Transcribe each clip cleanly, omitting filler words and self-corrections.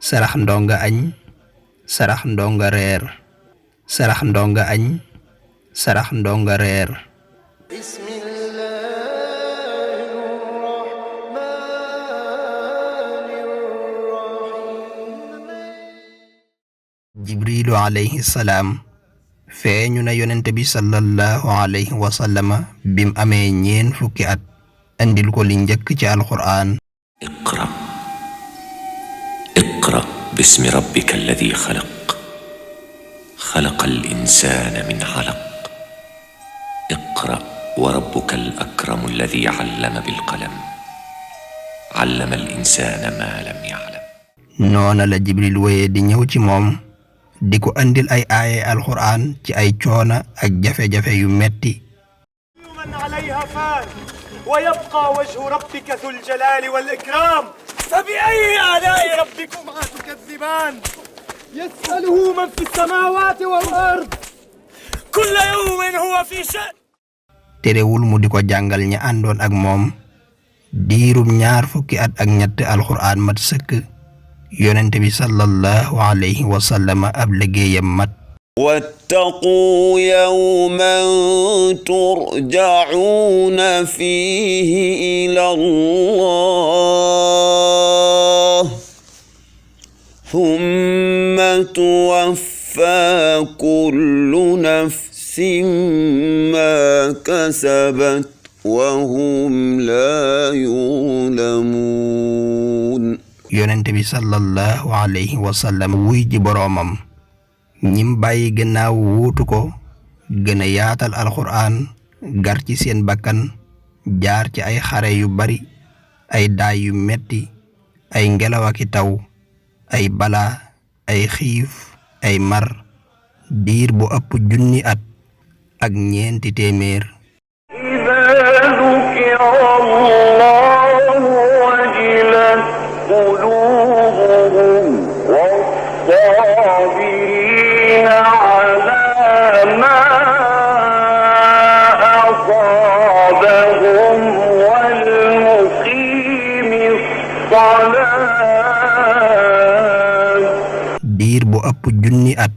sarax ndonga añ sarax ndonga reer sarax ndonga añ sarax ndonga reer jibrilu alayhi salaam feeñu na yonente bi sallallahu alayhi wa sallama bim amee ñeen fukki at andil ko li njëkk ci alqur'aan اقرأ باسم ربك الذي خلق الإنسان من علق اقرأ وربك الأكرم الذي علم بالقلم علم الإنسان ما لم يعلم noona la jibril wéye di ñëw ci moom di ko andil ay aaye alqur'aan ci ay coona ak jafe-jafe yu metti من عليها فان ويبقى وجه ربك ذو الجلال والإكرام فبأي آلاء ربكما تكذبان يسأله من في السماوات والأرض كل يوم هو في شأن terewul mu di ko jàngal ña àndoon ak moom diirum ñaar fukki at ak ñett alqur'aan mat sëkk yonent bi sallallahu alayhi wa sallam ab liggéeyam mat واتقوا يوما ترجعون فيه إلى الله ثم توفى كل نفس ما كسبت وهم لا يظلمون yonent bi sallallahu alayhi wa sallam wuy ji boroomam ñim bàyyi gannaaw wuutu ko gën a yaatal alqur'aan gar ci seen bakkan jaar ci ay xare yu bari ay daay yu metti ay ngelaw aki taw ay balaa ay xiif ay mar diir bu ëpp junni at ak ñeenti téeméer diir bu ëpp junni at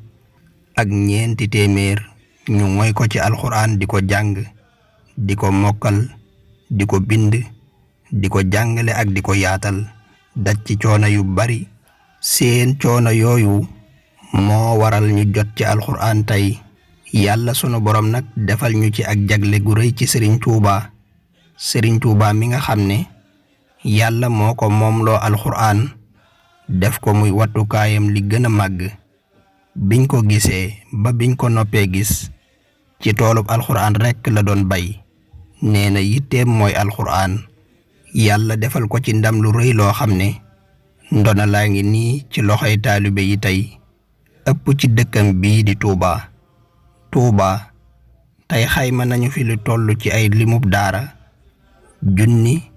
ak ñeenti téeméer ñu moy ko ci alqur'aan di ko jàng di ko mokkal di ko bind di ko jàngale ak di ko yaatal daj ci coono yu bari seen coono yooyu moo waral ñu jot ci alqur'aan tey yàlla sunu borom nag defal ñu ci ak jagle gu rëy ci Serigne Touba mi nga xam ne yàlla moo ko moomloo alqur'aan def ko muy wattukaayam li gën a màgg biñ ko gisee ba biñ ko noppee gis ci toolub alqur'aan rekk la doon bay nee na yitteem mooy alqur'aan yàlla defal ko ci ndam lu rëy loo xam ne ndona laa ngi nii ci loxoy taalibe yi tey ëpp ci dëkkam bii di Touba tey xayma nañu fi lu toll ci ay limub daara 1,000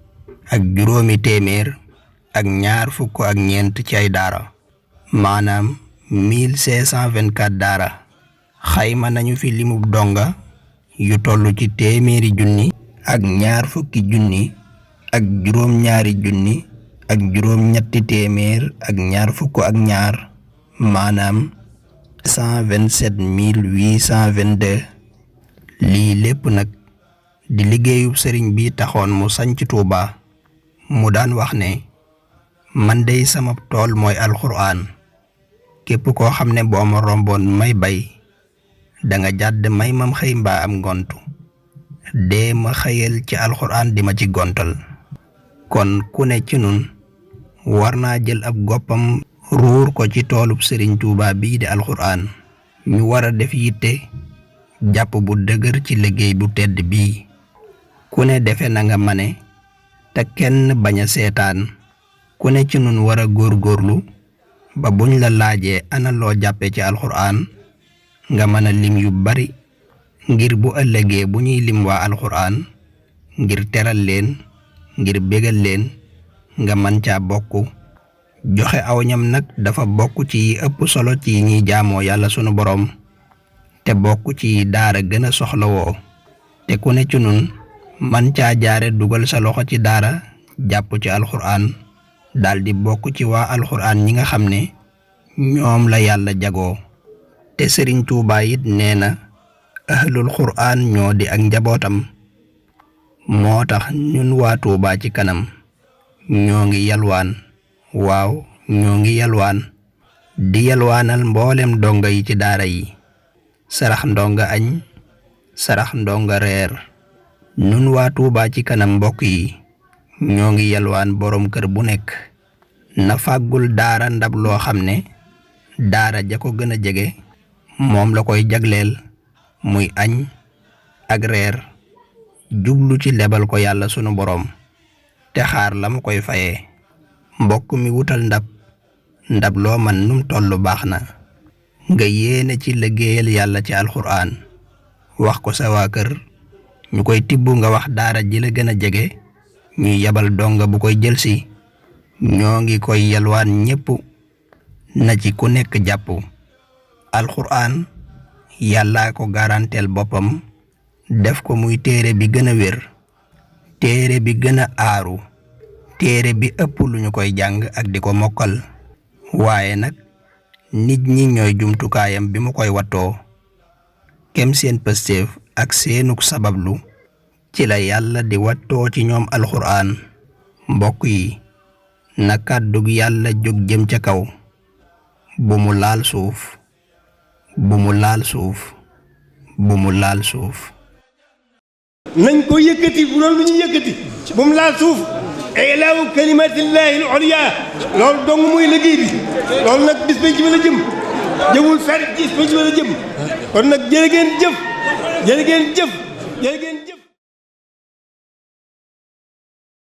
ak ñaar fukk ak ñeent ci ay daara maanaam 1524 daara xayma nañu fi limub donga yu toll ci 100,000 ak ñaar fukki junni ak juróom-ñaari junni ak juróom-ñetti téeméer ak ñaar fukk ak ñaar maanaam 127,822 lii lépp nag di liggéeyub sëriñ bi taxoon mu sanc Touba mu daan wax ne man dey sama tool mooy alqur'aan képp koo xam ne boo ma romboon may bay danga jàdd may mam xëy mbaa am ngontu dee ma xëyal ci alqur'aan di ma ci gontal kon ku ne ci nun war naa jël ab goppam ruur ko ci toolub Serigne Touba bii di alqur'aan ñu war a def yitte jàpp bu dëgër ci liggéey bu tedd bii ku ne defe na nga mane te kenn bañ a seetaan ku ne ci nun war a góorgóorlu ba buñ la laajee ana loo jàppe ci alqur'aan nga mën a lim yu bari ngir bu ëllëgee bu ñuy lim waa alqur'aan ngir teral leen ngir bégal leen nga mën caa bokk joxe aw ñam nag dafa bokk ci yi ëpp solo ci ñi jaamoo yàlla sunu boroom te bokk ci daara gën a soxlawoo te ku ne ci nun man caa jaare dugal sa loxo ci daara jàpp ci alqur'aan daldi bokk ci waa alxuraan ñi nga xam ne ñoom la yàlla jagoo. te Sëriñ Tuubaa it nee na ahlul quraan ñoo di ak njabootam. moo tax ñun waa Tuubaa ci kanam ñoo ngi yalwaan, waaw ñoo ngi yalwaan di yalwaanal mboolem ndongo yi ci daara yi, sarax ndonga añ, sarax ndonga reer. ñun waa Tuubaa ci kanam mbokk yi ñoo ngi yalwaan boroom kër bu nekk na fàggul daara ndab loo xam ne daara ja ko gën a jege moom la koy jagleel muy añ ak reer, jublu ci lebal ko yàlla sunu boroom te xaar la mu koy fayee. mbokk mi wutal ndab loo man num tollu baax na nga yéene ci liggéeyal yàlla ci alxuraan, wax ko sa waa kër ñu koy tibb, nga wax daara ji la gën a jege ñuy yabal donga bu koy jëlsi. ñoo ngi koy yalwaan ñépp na ci ku nekk jàpp. alxuraan yàllaa ko garanteel boppam def ko muy téere bi gën a wér, téere bi gën a aaru, téere bi ëpp lu ñu koy jàng ak di ko mokkal. waaye nag nit ñi ñooy jumtukaayam bi mu koy wattoo. kem seen pëstéef ak seenuk sabablu ci la yàlla di wattoo ci ñoom alxuraan. mbokk yi na kàddug yàlla jóg jëm ca kaw, bu mu laal suuf, bu mu laal suuf, bu mu laal suuf. nañ ko yëkkati bu loolu lu ñu yëkkati bu mu laal suuf. ilaahu kalimatillahi al-ulya loolu dong muy liggéey bi. loolu nag bis ba ci la jëm jëmul fer bis ba ci la jëm kon nag jërë ngeen jëf jërë ngeen jëf jërë ngeen